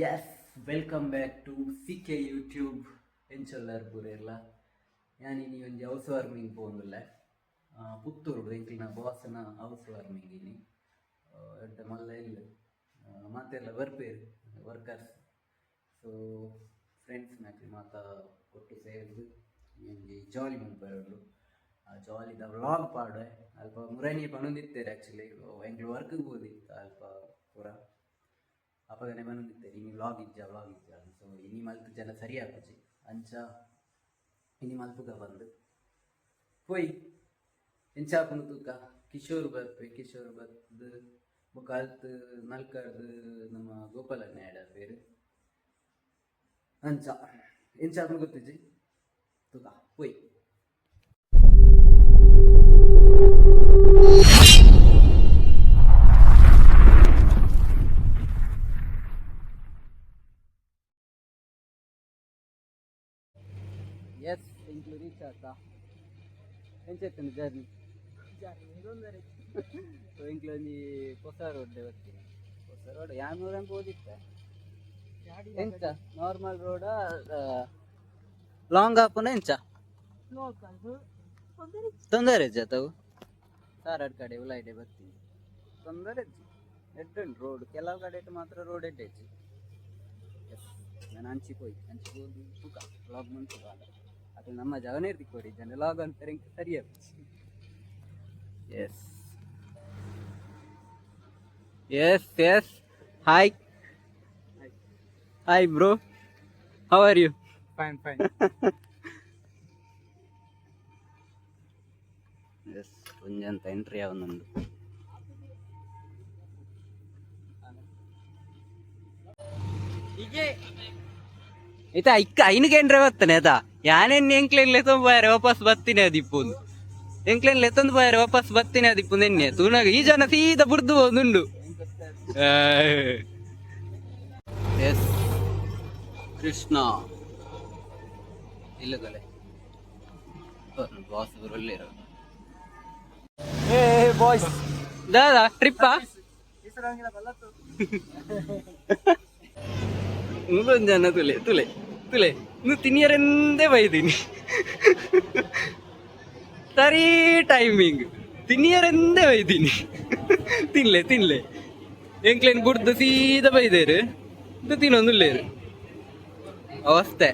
Yes, welcome back to C K YouTube. ಎಂಚೊಲ್ಲರ್ ಪೂರೆರ್ಲ? ಯಾನ್ ಇನಿ ಒಂಜಿ ಹೌಸ್ ವಾರ್ಮಿಂಗ್ ಪೋವೊಂದುಲ್ಲೆ ಪುತ್ತೂರು. ಎಂಕ್ಲೆನ ಬಾಸ್ನ ಹೌಸ್ ವಾರ್ಮಿಂಗ್ ಇನಿ. ಎಡ್ಡೆ ಮಲ್ಲ ಇಲ್ಲ್, ಮಾತೆರ್ಲ ಬರ್ಪೆರ್ ವರ್ಕರ್ಸ್. ಸೊ ಫ್ರೆಂಡ್ಸ್ನಕ್ಲ್ ಮಾತ ಒಟ್ಟು ಸೇರ್ದ್ ಒಂಜಿ ಜಾಲಿ ಮನ್ಪೆರೆ. ಆ ಜಾಲಿದ ವ್ಲಾಗ್ ಪಾಡ್ವೆ. ಅಲ್ಪ ಮುರನಿ ಪನೊಂದಿತ್ತೆರ್. ಆಕ್ಚುಲಿ ಎಂಕ್ಲು ವರ್ಕ್ಗ್ ಪೋದಿತ್ತ ಅಲ್ಪ ಪೂರ. ಅಪಗನೆ ಪನೊಂದಿತ್ತೆರ್, ಇನಿ ವ್ಲಾಗ್ ಇಜ್ಜ, ವ್ಲಾಗ್ ಇಜ್ಜ. ಸೊ ಇನಿ ಮಲ್ತ್ ಜನ ಸರಿ ಆಪುಜಿ, ಅಂಚ ಇನಿ ಮಲ್ಪುಗ ಬಂದು ಪೋಯ್. ಎಂಚ ಆಪುಂಡು ತೂಕ. ಕಿಶೋರ್ ಬರ್ಪೆ. ಕಿಶೋರ್ ಬತ್ದ್ ಬೊಕ್ಕ ಅಲ್ತ್ ನಲ್ಕರ್ದ್ ನಮ್ಮ ಗೋಪಾಲಣ್ಣ ಆಡ್ ಆಪೆರ್. ಅಂಚ ಎಂಚ ಆಪುಂಡು ಗೊತ್ತಿಜ್ಜಿ, ತೂಕ ಪೋಯ್. ಎಸ್, ಎಂಕ್ಲು ರೀಚ್ ಆತ. ಎಂಚ ಜರ್ನಿ? ಸೊ ಎಂಕ್ಲು ಒಂಜಿ ಹೊಸ ರೋಡ್ ಬರ್ತೀನಿ. ಹೊಸ ರೋಡ್ ಯಾನೂರ ಪೋದಿತ್ತ. ಎಂಚ, ನಾರ್ಮಲ್ ರೋಡ ಲಾಂಗ್ ಆಪುನ ಎಂಚ? ತೊಂದರೆ ಇಜ್ಜ ತಾವು ಸಾರಡ್ ಕಡೆ ಉಲಾಯಿಡೆ ಬರ್ತೀನಿ. ತೊಂದರೆ ಇಜ್ಜಿ, ಎಡ್ಡೆ ಉಂಟು ರೋಡ್. ಕೆಲವು ಕಡೆ ಮಾತ್ರ ರೋಡ್ ಎಡ್ಡೆ ಇಜ್ಜಿ. ಎಸ್, ನಾನು ಅಂಚಿ ಪೋಯಿ, ಅಂಚಿ ಪೋದು ತೂಕ, ವ್ಲಾಗ್ ಮನ್ಪುಗ. ಅದು ನಮ್ಮ ಜವನೇರ್ ತಿಕ್ಕೋಡಿ ಜನ ಲಾಗ್ ಅಂತಾರೆ, ಎಂಕ್ ಸರಿ. Yes, hi hi bro, how are you? Fine, fine. S, ಒಂಜಂತ entry ಅವನೊಂದು. ಆಯ್ತಾ? ಇಕ್ಕ ಐನಕ್ಕೆ ಎಂಟ್ರಿ ಬರ್ತಾನೆ ಆಯ್ತಾ? ಯಾನೆನ್ ಎಂಕ್ಲೆನ್ ಲೆತ್ತೊಂದು ಬಾರೆ ವಾಪಸ್ ಬತ್ತೀನಿ ಅದಿಪ್ಪುಂದು. ಎಂಕ್ಲೆನ್ ಲೆತ್ತೊಂದು ಬಾರೆ ವಾಪಸ್ ಬತ್ತೀನಿ ಅದಿಪ್ಪು ನೆನ್ನೆ ತೂನಾಗ ಈ ಜನ ಸೀದಾ ಬುಡ್ದು ಹೋದುಂಡು. ಎಸ್, ಕೃಷ್ಣ ಇಲ್ಲದಲೆ ಬಾಸ್ ಒಳ್ಳೆರು. ಏ ಬಾಯ್ಸ್. ದಾದಾ ಟ್ರಿಪ್ಪಾ? ಮುಲೊಂದು ಜನ ತುಲೆ ತುಲೆ ತುಲೆ ನು ತಿನಿಯರೆಂದೇ ಬೈದೀನಿ. ಸರಿ ಟೈಮಿಂಗ್ ತಿನಿಯರೆಂದೇ ಬೈದೀನಿ. ತಿನ್ಲೆ ತಿನ್ಲೆ. ಎಂಕ್ಲೇನ್ ಬುಡ್ದು ಸೀದಾ ಬೈದೇರು. ಇದು ತಿನ್ನೊಂದುಲ್ಲೇರು ಅವಸ್ಥೆ.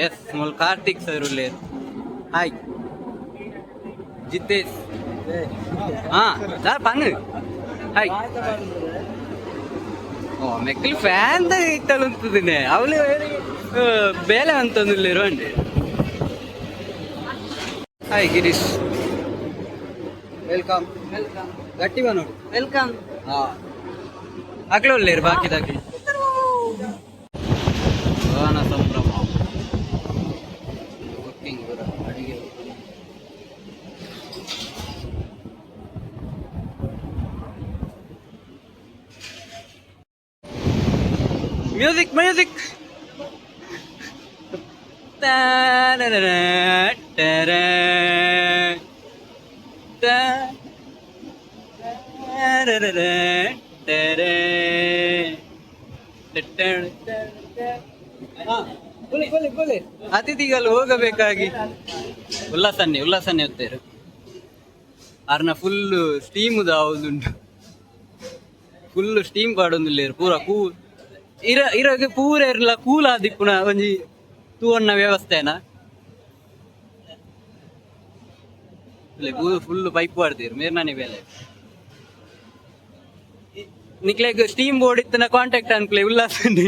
ಎಸ್, ಮುಲ್ ಕಾರ್ತಿಕ್ ಸರ್ ಉಲ್ಲೇರು. ಹಾಯ್ ಜಿತೇಶ್. ಹಾ ಸರ್ ಪನ್ನು. ಹಾಯ್. ಓ ಮೆಕ್ಕಲು ಫ್ಯಾನ್ ಇತ್ತಲುಂತದಿನಿ. ಅವಳು ಬೇಲೆ ಅಂತಂದುಲ್ಲೇರು ಅಂడి. Hi Girish, welcome welcome. ಗಟ್ಟಿ ಬಾ ನೋಡು. Welcome. ಹಾ, ಅಕ್ಲು ಉಲ್ಲೇರು ಬಾಕಿದಾಕಿ. ಗಾನ ಸಂಭ್ರಮ, ಕುಕ್ಕಿಂಗ್ ಪೂರ ಅಡಿಗೆ. Music music. ಅತಿಥಿಗಳು ಹೋಗಬೇಕಾಗಿ ಉಲ್ಲಾಸನ್ನೆ ಉಲ್ಲಾಸನ್ನೆ ಹೋಗ್ತಾರೆ. ಅರ್ನ ಫುಲ್ ಸ್ಟೀಮ್ ಉಂಟು. ಫುಲ್ ಸ್ಟೀಮ್ ಪಾಡೊಂದುಲ್ಲೇರು ಪೂರ. ಕೂ ಇರ ಇರಗೆ ಪೂರ ಇರ್ಲ ಕೂಲ್ ಆದಿಪ್ಪುನ ಒಂಜಿ ತೂವಣ್ಣ ವ್ಯವಸ್ಥೆನಾ? ಫುಲ್ ಪೈಪ್ ಪಾಡ್ತೀರ್ ಮೇರ್ನಾನೆ ಬೇಲೆ. ನಿಕ್ಲೆಗ್ ಸ್ಟೀಮ್ ಬೋರ್ಡ್ ಇತ್ತನ ಕಾಂಟ್ಯಾಕ್ಟ್ ಅನ್ಕ್ಲೆ ಉಲ್ಲಾಸನ್ನಿ.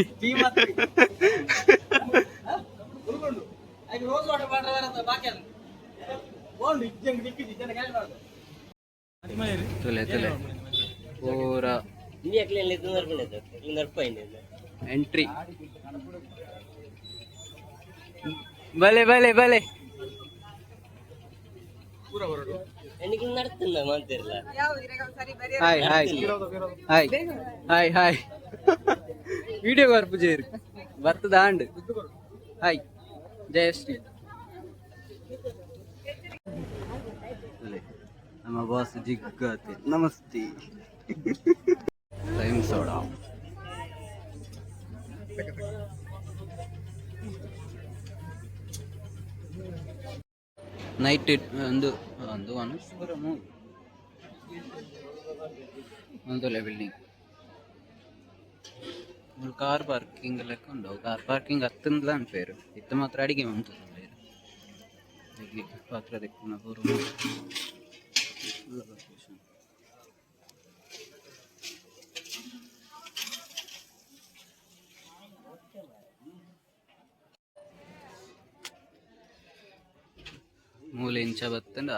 ತುಲೆ ತುಲೆ ಪೂರ ಎಂಟ್ರಿ. ಬಲೆ ಬಲೆ ಬಲೆ. Hi hi hi hi hi. Video ಬರ್ಪುಜೇರು ಬರ್ತದ ಆಂಡ್. ಹಾಯ್ ಜಯಶ್ರೀ. ನಮ್ಮ ಬಾಸ್ ಜಿಗ್ಗತೆ. ನಮಸ್ತೆ. Lime soda. Night ಒಂದು ಒಂದು ಅನುಸ್ವರ ಮೂರು ಒಂದೊಳ್ಳೆ ಬಿಲ್ಡಿಂಗ್. ಮೂಲು ಕಾರ್ ಪಾರ್ಕಿಂಗ್ ಲೆಕ್ಕ ಉಂಡು. ಕಾರ್ ಪಾರ್ಕಿಂಗ್ ಅತ್ತಂದ್ಲ ಅನ್ಪೇರು. ಇತ್ತೆ ಮಾತ್ರ ಅಡಿಗೆ ಮಂತೊಂದುಲ್ಲೆರ್. ಪಾತ್ರ ದೆಕ್ಕುನ ಪೂರ ಲೊಕೇಶನ್. ಮೂಲು ಇಂಚ ಬತ್ತುಂಡ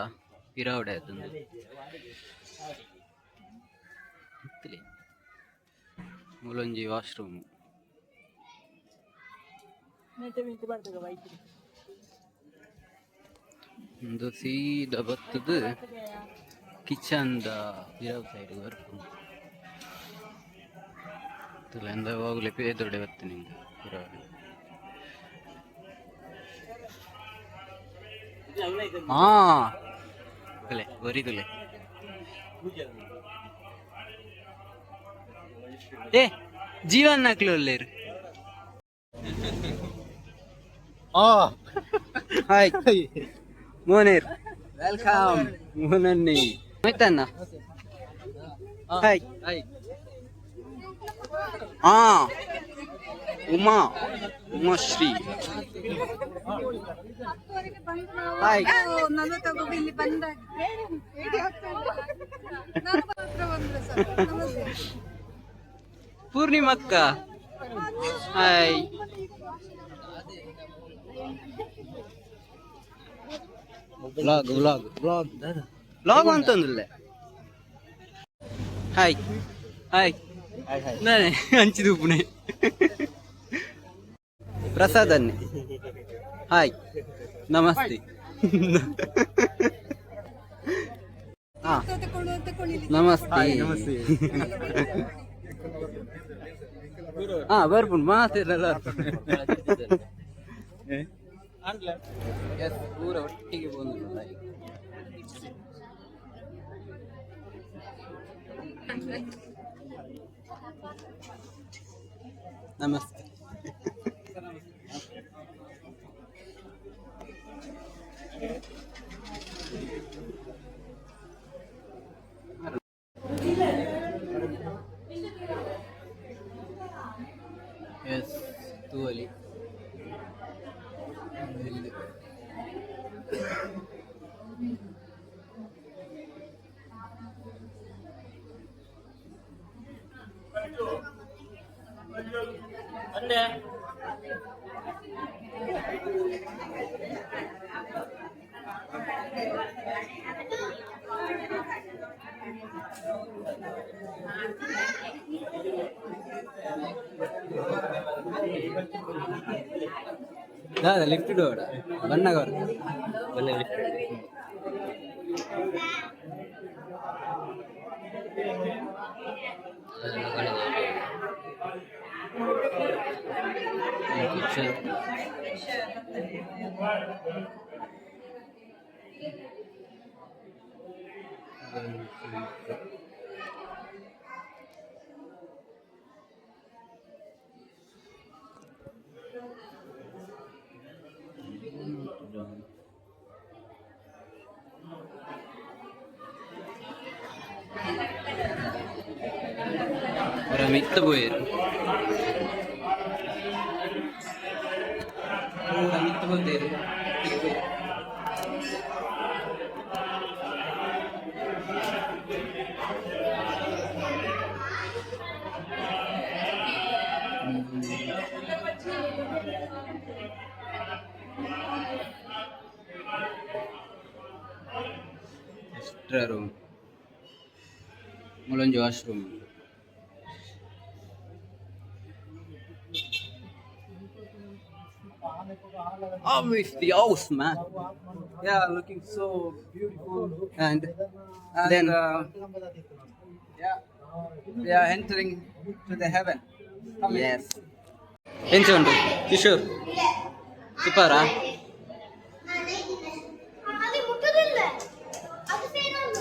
ಪಿರಾವುಡೆ ಆತುಂಡು. ಇತ್ತಲೆ ಮೂಲೊಂಜಿ ವಾಶ್ರೂಮ್. ಉಂದು ಸೀದಾ ಬತ್ತುದು ಕಿಚನ್ ದ ಪಿರವು ಸೈಡ್ ಬರ್ಪುಂಡು. ತೂಲೆ ಹೋಗ್ಲಿ ಎದುರುಡೆ ಬತ್ತಿನಿ ಇಂದು ಪಿರವುಡೆ. ಹಾ ತುಲೆ ಬರಿ ತುಲೆ. ಏ ಜೀವನ್ ನಕ್ಲು ಉಲ್ಲೇರು. ಹಾಯ್ ಮೋನೇರ್, welcome ಮೋನನ್ನಿ ಮೈತನ್ನ. ಹಾಯ್. ಹಾ ಉಮಾ, ಉಮಾಶ್ರೀ. ಹಾಯ್. ನಾನು ತಗೋ ಇಲ್ಲಿ ಬಂದಾಗ ನಾನು ಮಾತ್ರ ಬಂದ್ರೆ ಸರ್. ನಮಸ್ತೆ. ಪೂರ್ಣಿಮಕ್ಕ, hi. Vlog, vlog, vlog, vlog ಅಂತಂದಿಲ್ಲ. Hi hi. ನಾನೇ ಹಂಚಿದ ಉಪ್ಪುನೆ ಪ್ರಸಾದನ್ನೇ. ಹಾಯ್, ನಮಸ್ತೆ. ಹಾ. ತಗೊಳ್ಳು, ತಗೊಳ್ಳಿ. ನಮಸ್ತೆ. ನಮಸ್ತೆ. ಹಾ ಬರ್ಪುಂಡು ಮಾತಿರಲ್ಲ. ಎಸ್, ಪೂರ ಒಟ್ಟಿಗೆ ಬಂದಿಲ್ಲ ಈಗ. ನಮಸ್ತೆ. ಎಸ್, ತೂವಲಿ ಇಲ್ಲಿ. ದಾದ ಲಿಫ್ಟ್ ಡೋಡ ಬಣ್ಣಗ ಬಣ್ಣ ಲಿಫ್ಟ್. ಕಿಚನ್. ಮಿತ್ತ ಪೋಯೆರ್. ಪೂರ ಮಿತ್ತ ಪೋತೇರು. ಎಕ್ಸ್ಟ್ರಾ ರೂಮ್, ಮೂಲೊಂಜಿ washroom. How is the house, man? Yeah, looking so beautiful. And then yeah, we are entering to the heaven. Come in. Yes. ಎಂಚ ಉಂಟು ಕಿಶೋರ್? ಸೂಪರಾ? ಅದು ಮುಟ್ಟುದಿಲ್ಲ, ಅದು ಸೇರಲ್ಲ.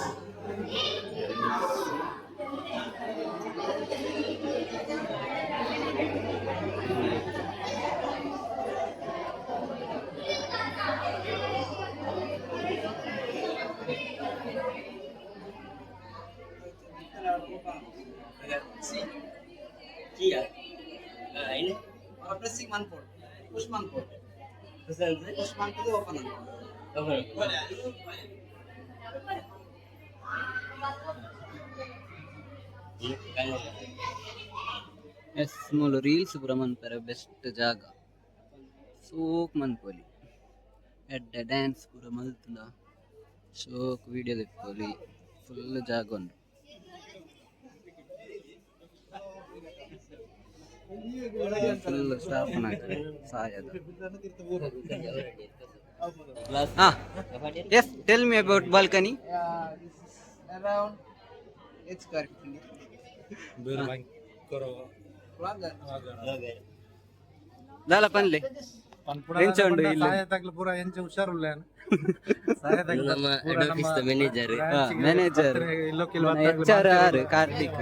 See. Or pressing one port. Push one port. Push one to the open. Yes, ಮೂಲು reels ಪೂರ ಮನ್ಪೆರೆ best ಜಾಗ. ಸೋಕ್ ಮನ್ಪೊಲಿ. ಎಡ್ಡೆ dance ಪೂರ ಮಲ್ತುಂಡ ಶೋಕ್ ವಿಡಿಯೋ ದೆಪ್ಪೊಲಿ. ಫುಲ್ ಜಾಗ ಉಂಡು. ಫುಲ್ ಸ್ಟಾಫ್ ಸಾಯದ. ಹಾ, yes, tell me about balcony. Yeah, this is around 8 square feet. ದಾಲ ಪನ್ಲೆ, ಎಂಚ ಉಂಡು ಇಲ್ಲಿ? ಪೂರ ಎಂಚ ಹುಷಾರುಲ್ಲ. ನಮ್ಮ head office manager. Manager, H R R Karthik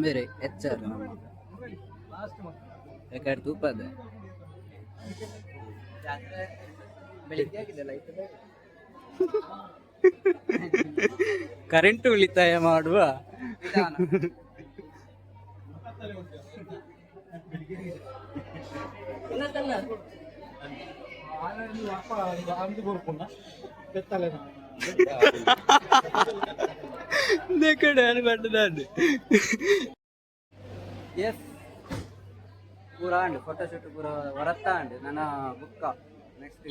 ಬೇರೆ ಎಚ್ ಆರ್ ನಮ್ಮ ಬೇಕಾದ್ರೆ ತೂಪದ. ಬೆಳಿಗ್ಗೆ ಆಗಿದೆ ಲೈಟ್. ಕರೆಂಟ್ ಉಳಿತಾಯ ಮಾಡುವ. ನಿಧಾನ. ಎಸ್, ಪೂರ ಆಂಡ್ ಫೋಟೋ ಶೂಟ್ ಪೂರ ವರತ್ತ ಆಂಡ್. ನನ್ನ ಬುಕ್ಕ ನೆಕ್ಸ್ಟ್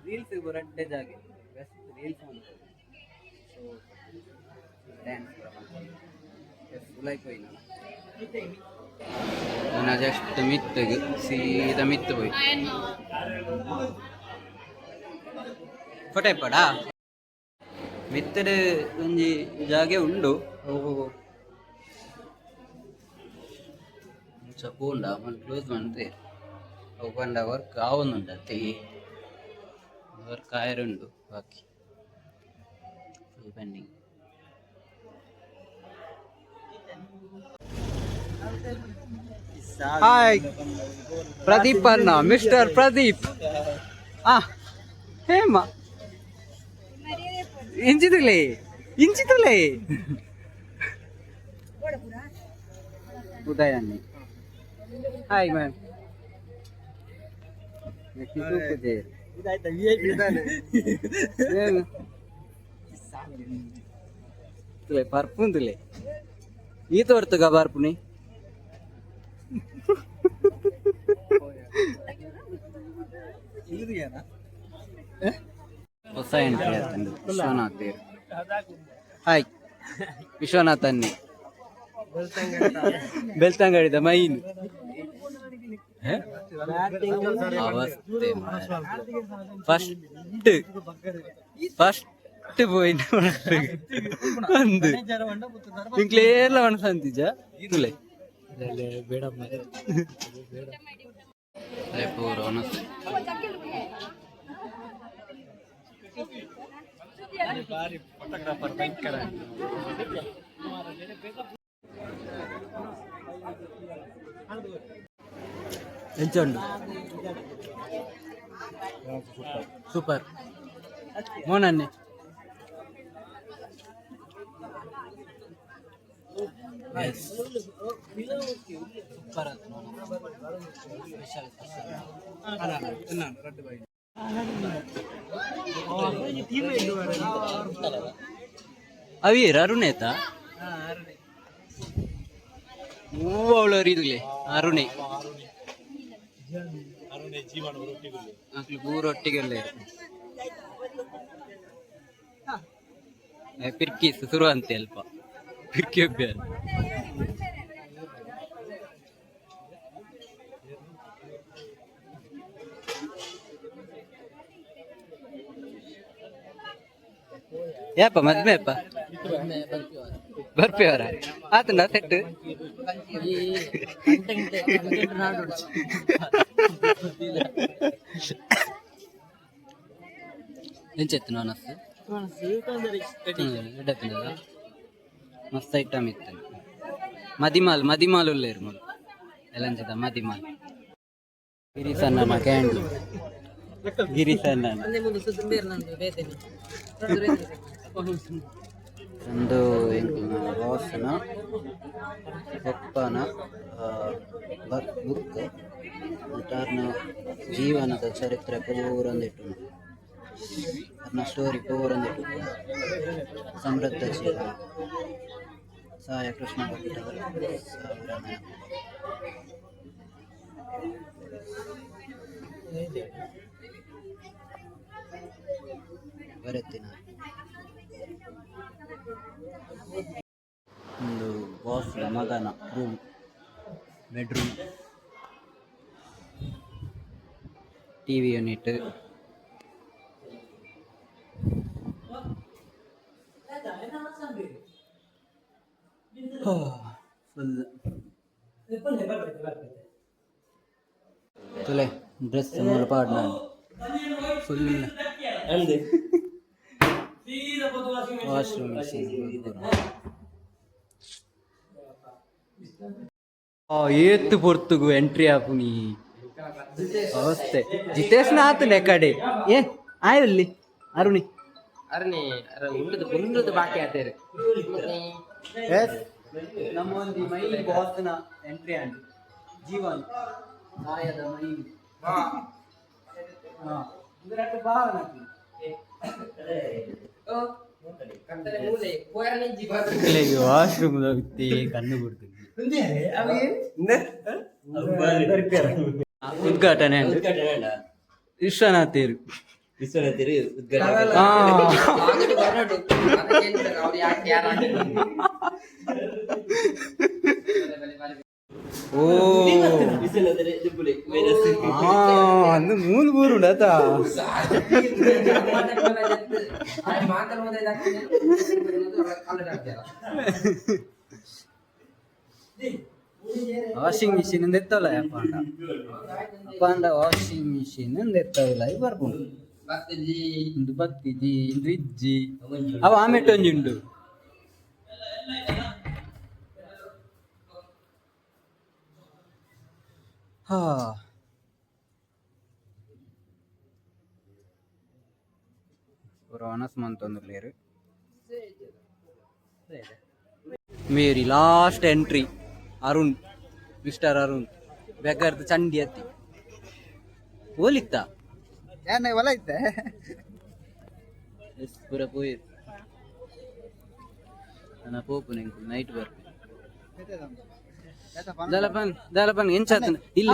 ರೀಲ್ಸ್ ಪೂರ ಅಡ್ಡೆ ಜಾಗೆ. Best reels. ಸೊ ಡ್ಯಾನ್ಸ್ ಪೂರ. ಎಸ್, ಉಲಾಯ್ ಪೋಯಿ ನಾನು. ನನ್ನ ಜಸ್ಟ್ ಮಿತ್ತಗ್ ಸೀದಾ ಮಿತ್ತು ಪೋಯಿ ಫೋಟೋ ಇಪ್ಪಡಾ. ಮಿತ್ತಡ್ ಒಂಜಿ ಜಾಗೆ ಉಂಡು. ಓಹೋ, ಇಂಚ ಪೋಂಡ ಮಲ್ ಕ್ಲೋಸ್ ಮಂತೇರ್. ಅವು ಪಂಡ ವರ್ಕ್ ಆವೊಂದುಂಡು ಅತ್ತೆ. ವರ್ಕ್ ಆಯರುಂಡು, ಬಾಕಿ ಫುಲ್ ಪೆಂಡಿಂಗ್. ಹಾಯ್ ಪ್ರದೀಪ್ ಅನ್ನ, ಮಿಸ್ಟರ್ ಪ್ರದೀಪ್. ಆ ಹೇಮ ಇಂಚಿದುಲೇ ಇಂಚಿದುಲೇ. ಉದಯ್ ಅನ್ನಿ. Hi ma'am. ಏನು ತುಲೆ ಪರ್ಪುಂದುಲೆ ಈ ತೋರ್ತುಗ ಬರ್ಪುನಿ. ಹೊಸ ಎಂಟ್ರಿ ಆತಂಡು ವಿಶ್ವನಾಥ್. ಹಾಯ್ ವಿಶ್ವನಾಥ್ ಅನ್ನಿ, ಬೆಳ್ತಂಗಡಿದ ಮೈನ್ ಅವಸ್ಥೆ. ಫಸ್ಟ್ ಫಸ್ಟ್ ಪೋಯಿನ ಅಂದು ನಿಂಕ್ಲೇರ್ಲ ಮನಸಂತಿಜ ತುಲೆ ಪೂರ ಒಣಸ್. ಎಂಚ ಉಂಡು? ಸೂಪರ್ ಮೋನನ್ನೆ. Yes, super. Special special. ಅವೀರ್ ಅರುಣೇತ ಹೂವು ಅವಳು ಇದುಲೆ ಅರುಣೆ. ಅಕ್ಲು ಪೂರ ಒಟ್ಟಿಗೆ ಉಲ್ಲೆರ್. ಪಿರ್ಕಿ ಶುರು ಅಂತೆ ಅಲ್ಪ ಪಿರ್ಕಿ ಅಭ್ಯಾಸ. ಯಾಪ ಮದ್ಮೆ ಅಪ್ಪ ಬರ್ಪಿಯವರ ಆತನ ಸೆಟ್. ಎಂಚೆತ್ತು ಮನಸ್ಸು ಎಡ್ಡೆ. ಮಸ್ತ್ ಐಟಮ್ ಇತ್ತು. ಮದಿಮಾಲ್ ಮದಿಮಾಲ್ ಉಲ್ಲೇರು ಮುಲ್ ಎಲಂಚದ ಮದಿಮಾಲ್. ಗಿರಿಸಣ್ಣನ ಕ್ಯಾಂಡಿ, ಗಿರಿಸಣ್ಣನ. ಒಂದು ಎಂಕ್ಲೆನ ಬಾಸ್ನ ಪಪ್ಪನ ಬುಕ್ ಆರ್ನ ಜೀವನದ ಚರಿತ್ರೆ ಪೂರ ಉಂದಿಟ್ಟುಂಡು. ಅರ್ನ ಸ್ಟೋರಿ ಪೂರ ಉಂದಿಟ್ಟುಂಡು. ಸಮೃದ್ಧ ಜೀವನ ಸಾಯ ಕೃಷ್ಣ ಭಟ್ಟ ಸಾವಿರ. ಬರೆತಿನ ಒಂದು ಬಾಸ್ ಮಗನ room, bedroom, TV unit. Full ತುಲೆ ಡ್ರೆಸ್ ಮೂಲ ಪಾಡ್ನ ಫುಲ್ ವಾಶ್ರೂಮ್ ಮಿಷಿನ್. ಏತ್ ಪೊರ್ತುಗು ಎಂಟ್ರಿ ಆಪುನಿ ಅವಸ್ಥೆ. ಜಿತೇಶ್ ಆತನೆ ಕಡೆ ಏ ಆಯಲ್ಲಿ ಅರುಣಿ. ಅರಣಿ ಉಂಡುದು ಉಂಡುದು ಬಾಕಿ ಆತೇರು. ಎಸ್, ನಮ್ಮ ಒಂದು ಮೈ ಬಾಸ್ನ ಎಂಟ್ರಿ ಆಂಡ್ ಜೀವನ್ ಸಾಯದ ಮೈ. ಹಾ, ಇದು ಭಾವನ. ವಾಶ್ರೂಮ್ ಕಣ್ಣು ಬಿಡ್ತೀನಿ. ಉದ್ಘಾಟನೆ ವಿಶ್ವನಾಥೇರು. ವಿಶ್ವನಾಥೇರು ಉದ್ಘಾಟನೆ. ಓ, ಅಂದು ಮೂಲು ಬೂರು ಆತ. ವಾಷಿಂಗ್ ಮಿಷಿನ್ ಎತ್ತಲ್ಲ ಅಪ್ಪಾಂಡ ಅಪ್ಪಾಂಡ ವಾಷಿಂಗ್ ಮಿಷಿನ್ ಎತ್ತಲ್ಲ ಬರ್ಪುಂಡು. ಒಂದು ಬತ್ತಿಜಿ, ಇಂದು ಇಜ್ಜಿ. ಅವ ಆಮೆಟ್ ಒಂಜಿ ಉಂಡು. ಹಾ, ಪೂರ ವನಸ್ ಮಂತೊಂದುಲ್ಲೆರ್. Mary last entry Arun, mister Arun ಬೆಗರ್ದ ಚಂಡಿ ಅತ್ತಿ ಓಲಿತ್ತ. ಏನ್ ಹೊಲ ಇತ್ತೆ? ಎಸ್, ಪೂರ ಪೋಯಿರ್. ನನ್ನ ಪೋಪು ಎಂಕುಲು ನೈಟ್ ಬರ್ಪೆ. ದಲಪನ್ ದಲಪನ್ ಎಂಚ ಇಲ್ಲ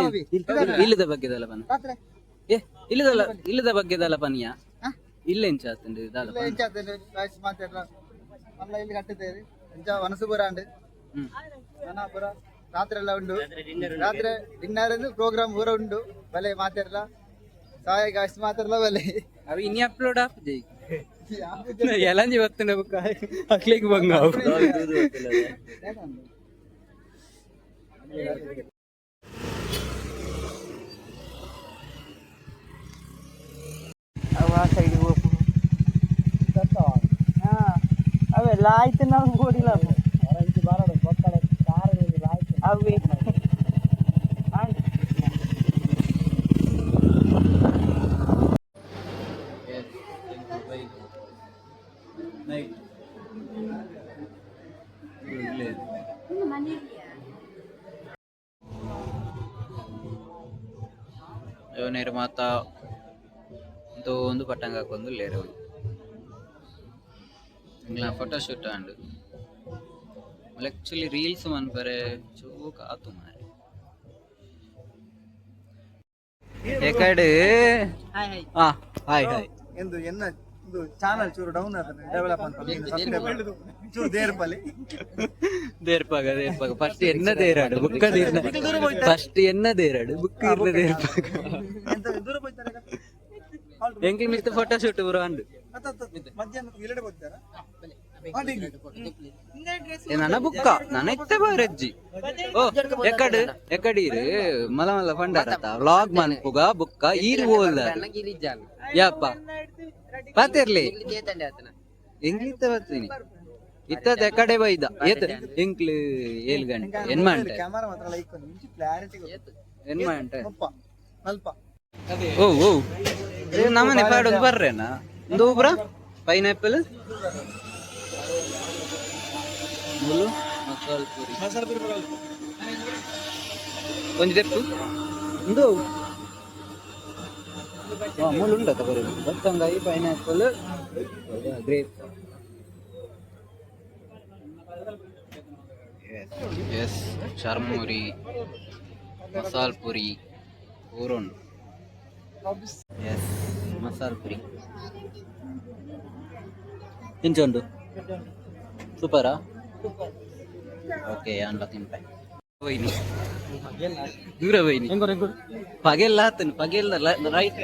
ಇಲ್ಲದ ಬಗ್ಗೆ ದಲಪನ್. ಏ, ಇಲ್ಲದಲ್ಲ, ಇಲ್ಲದ ಬಗ್ಗೆ ದಲಪನಿಯ ಇಲ್ಲ. ಎಂಚ ಆತುಂಡು ದಲಪನ್? ಎಂಚ ಆತುಂಡು ಮಾತಾಡ್ರ ಮಲ್ಲ ಇಲ್ಲಿ ಕಟ್ಟಿದ್ದೇವೆ. ಎಂಚ ವನಸು ಪೂರ ಉಂಡು. ನನ ಪೂರ ರಾತ್ರಿ ಎಲ್ಲ ಉಂಡು. ರಾತ್ರಿ ಡಿನ್ನರ್ ಪ್ರೋಗ್ರಾಮ್ ಪೂರ ಉಂಡು. ಬಲೆ ಮಾತಾಡ್ಲ ಸಹಾಯ ಅಷ್ಟು ಮಾತಾಡ್ಲ ಬಲೆ. ಅవి ಇನಿ ಅಪ್ಲೋಡ್ ಆಪುಜೆ. ಎಲಂಜಿ ಬತ್ತುಂಡ ಬುಕ್ಕ ಅಕ್ಲೆಗ್ ಬಂಗ ಅವು. ಅವೆಲ್ಲ ಆಯ್ತು, ನಾವು ನೋಡಿಲ್ಲ. ಅವೇ. ನೈಟ್. ನಿರ್ಮಾತ ಒಂದು ಪಟ್ಟಂಗ ಹಾಕೊಂದು ಲೇರು. ಎಂಕ್ಲ ಫೋಟೋ ಶೂಟ್ ಆಂಡ್. ಆಕ್ಚುಲಿ ರೀಲ್ಸ್ ಮನ್ಪರೆ ಚೋಕ್ ಆತು ಮಾರೆ. ಎಕಡೆ? ಹಾ, ಹಾಯ್ ಹಾಯ್. ಎಂದು ಎನ್ನ ಇದು ಚಾನಲ್ ಚೂರು ಡೌನ್ ಆತನೆ, ಡೆವಲಪ್ ಅಂತ ಚೂರು ದೇರ್ಪಲಿ. ದೇರ್ಪಾಗ ದೇರ್ಪಾಗ. ಫಸ್ಟ್ ಎನ್ನ ದೇರಾಡು ಬುಕ್ಕ ದೇರ್ನ. ಫಸ್ಟ್ ಎನ್ನ ದೇರಾಡು ಬುಕ್ ಇರ್ನ ದೇರ್ಪಾಗ. ಎಂತ ದೂರ ಹೋಗ್ತಾರೆ? ಎಂಕ್ಲ ಮಿತ್ತ ಫೋಟೋ ಶೂಟ್ ಬರೋ ಅಂಡು. ಮಧ್ಯಾಹ್ನ ಇಲ್ಲಡೆ ಹೋಗ್ತಾರಾ? ನನ್ನ ಬುಕ್ಕ ನನ್ನ ಇತ್ತೆ ಬಾರಜ್ಜಿ. ಓ, ಎಕಡ್ ಎಕಡ್ ಇರು ಮಲ ಮಲ್ಲ ಫಂಡಾರತ ವ್ಲಾಗ್ ಮನ್ಪುಗ ಬುಕ್ಕ ಈರು ಓಲ್ಲ ಯಪ್ಪ ಪಾತಿರ್ಲಿ. ಎಂಗ್ಲಿತ್ತ ಬರ್ತೀನಿ ಇತ್ತದ ಎಕಡೆ ಬೈದ ಏತ್ ಎಂಕ್ಲು 7 ಗಂಟೆ ಏನ್ ಮಂಟೆ. ಕ್ಯಾಮರಾ ಮಾತ್ರ ಲೈಕ್ ಒಂದು ಕ್ಲಾರಿಟಿ. ಏನ್ ಮಂಟೆ? ಮುಪ್ಪ ನಲ್ಪ. ಓ ಓ, ನಮ್ಮನೆ ಪಾಡೊಂದು ಬರ್ರೇನಾ ಒಂದು ಒಬ್ರ. ಪೈನಾಪಲ್ ಮುಲು ಮಸಾಲ ಪೂರಿ. ಮಸಾಲ ಪೂರಿ. ಒಂಜಿ ದೆಪ್ಪು ಉಂದು. ಮೂಲು ಉಂಡತ್ತ ಬರೀ ಬತ್ತಂಗಾಯಿ, pineapple, grape. S, churmuri, masala ಪುರಿ ಪೂರ ಉಂಡು. ಎಸ್, ಮಸಾಲ ಪುರಿ ಎಂಚ ಉಂಡು? ಸೂಪರಾ? ಓಕೆ, ಯಾನ್ಲ ತಿನ್ಪೆ. ಹೋಯ್ನಿ, ದೂರ ಹೋಯ್ನಿ. ಪಗೆಲ್ಲ ಆತನು, ಪಗೆಲ್ಲ ರೈಟ್.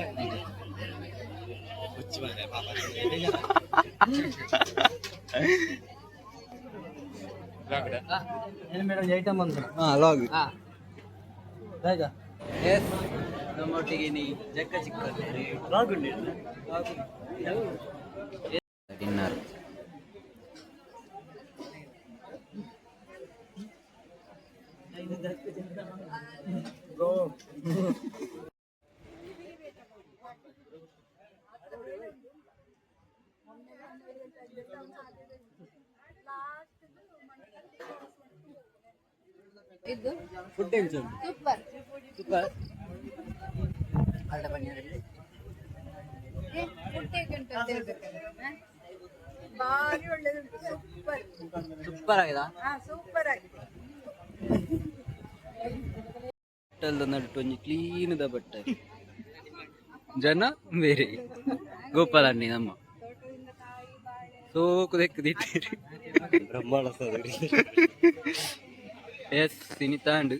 ಐಟಮ್ ಬಂದು. ಹಾ, ಲಾಗ್. ಎಸ್, ನಮ್ಮೊಟ್ಟಿಗೆ ನೀ ಜಕ್ಕ ಚಿಕ್ಕ ಡಿನ್ನರ್. ಇದು ಫುಡ್ ಎಂಚ ಉಂಟು? ಸೂಪರ್. ಸೂಪರ್. ಫುಡ್ ಹೇಗೆ ಉಂಟು ಅಂತ ಹೇಳ್ಬೇಕಲ್ಲ, ಹ? ಭಾರಿ ಒಳ್ಳೇದುಂಟು, ಸೂಪರ್. ಸೂಪರ್ ಆಗಿದೆ. ಹಾ, ಸೂಪರ್ ಆಗಿದೆ. ಬಟ್ಟಲ್ದ ನಡುಟು ಒಂಜಿ ಕ್ಲೀನ್ the ಬಟ್ಟೆ. ಜನ ಬೇರೆ ಗೋಪಾಲಣ್ಣಿ ನಮ್ಮ ಸೋಕು ದೆಕ್ಕದಿಟ್ಟಿರಿ. ಬ್ರಹ್ಮಾಂಡ. ಎಸ್, ಸಿನಿತಾಂಡ್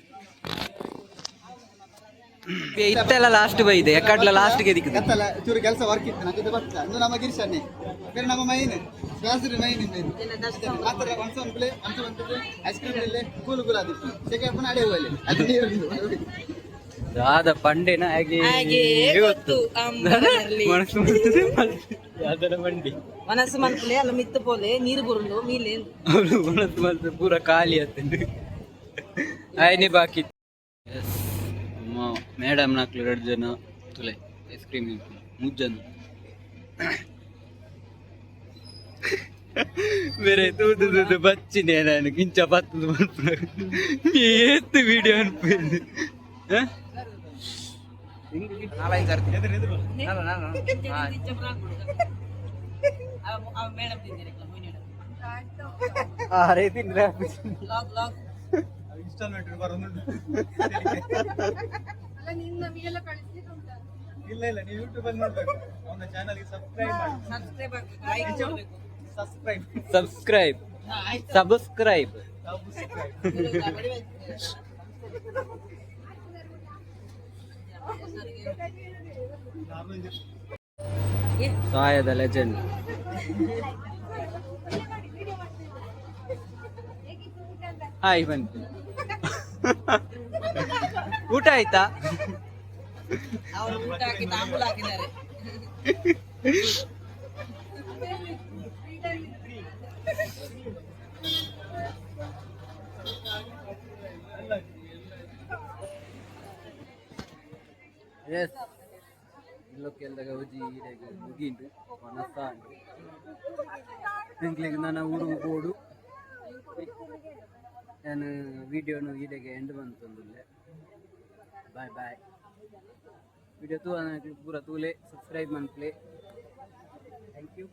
ಇತ್ತೆಲ್ಲ ಲಾಸ್ಟ್ ಬೈದೆ ಎಕ್ಕಡ್ಲ ಲಾಸ್ಟ್ ಗೆ ದಿಕ್ಕದು. ಗೊತ್ತಲ್ಲ, ಚೂರು ಕೆಲಸ ವರ್ಕ್ ಇತ್ತು ನಂಗೆ. ಬರ್ತದೆ ಅಂದು ನಮ್ಮ ಗಿರೀಶ್ ಅನ್ನೆ ಬೇರೆ ನಮ್ಮ ಮೈನ್ ಕ್ಲಾಸ್ ಮೈನ್. ಮಾತ್ರ once one play, once one play ice cream ಇಲ್ಲೇ ಕೂಲು ಕೂಲ್ ಆದಿತ್ತು. ಸೆಕೆಂಡ್ ಪುನಃ ಅಡೆ ಹೋಗಲಿ ಅದು ನೀರು. ದಾದ ಪಂಡೆನ ಹಾಗೆ ಗೊತ್ತು. ಮನಸ್ಸು ಮಾಡ್ತದೆ ಯಾವ್ದರ ಬಂಡಿ. ಮನಸ್ಸು ಮನ್ಪುಲೆ ಅಲ್ಲ ಮಿತ್ತು ಪೋಲೆ ನೀರು ಬುರುಂಡು ಮೀಲೆ. ಅವಳು ಮನಸ್ಸು ಮನಸ್ಸು ಪೂರ ಖಾಲಿ ಆತಂದು ಆಯ್ನೆ ಬಾಕಿ. ಎಸ್, ಮೇಡಮ್ ನಾಕ್ಲು ಎರಡು ಜನ ತುಲೆ ಐಸ್ ಕ್ರೀಮ್ ಮೂರು ಜನ ಬೇರೆ ತೂದು ತೂದು ಬಚ್ಚಿನೆ. ನಾನು ಕಿಂಚ ಬತ್ತದು ಮನ್ಪುನ ಏತ್ ವಿಡಿಯೋ ಅನ್ಪಿಂದು. ಮೇಡಮ್ ತಿಂದಿರಲ್ಲ. ಅರೆ ತಿಂದ್ರೆ. Log log. ಇನ್ಸ್ಟಾಲ್ಮೆಂಟ್ ಬರೋದು. ಅಲ್ಲ, ನೀನ್ ನಮಗೆಲ್ಲ ಕಳಿಸ್ಲಿಕ್ಕೆ ಉಂಟಾ? ಇಲ್ಲ ಇಲ್ಲ, ನೀವು ಯೂಟ್ಯೂಬ್ ಅಲ್ಲಿ ನೋಡ್ಬೇಕು. ಅವನ ಚಾನಲ್ಗೆ ಸಬ್ಸ್ಕ್ರೈಬ್ ಮಾಡಿ. ಸಬ್ಸ್ಕ್ರೈಬ್ ಆಗ್ಬೇಕು, ಲೈಕ್ ಮಾಡಬೇಕು. ಸಬ್ಸ್ಕ್ರೈಬ್. Subscribe, subscribe. Subscribe. ಸಾಯದ ಲೆಜೆಂಡ್. ಹಾಯ್ ಬಂತು. ಊಟ ಆಯ್ತಾ? ಅವರು ಊಟ ಹಾಕಿ ತಾಂಬೂಲ ಹಾಕಿದ್ದಾರೆ. ಎಸ್, ಇಲ್ಲೊಕ್ಕೆಲ್ದಾಗ ಉಜಿ ಈಡೆಗ್ ಮುಗೀಂಡು ಮನಸ್ಸಾಂಡು. ಎಂಕ್ಲೆಗ್ ನನ್ನ ಊರು ಬೋಡು. ನಾನು ವಿಡಿಯೋನು ಈಡೆಗೆ ಎಂಡ್ ಬಂತೊಂದುಲ್ಲೆ. Bye bye. ವಿಡಿಯೋ ತೂ ಪೂರ ತೂಲೆ, ಸಬ್ಸ್ಕ್ರೈಬ್ ಮನ್ಪ್ಲೆ. Thank you.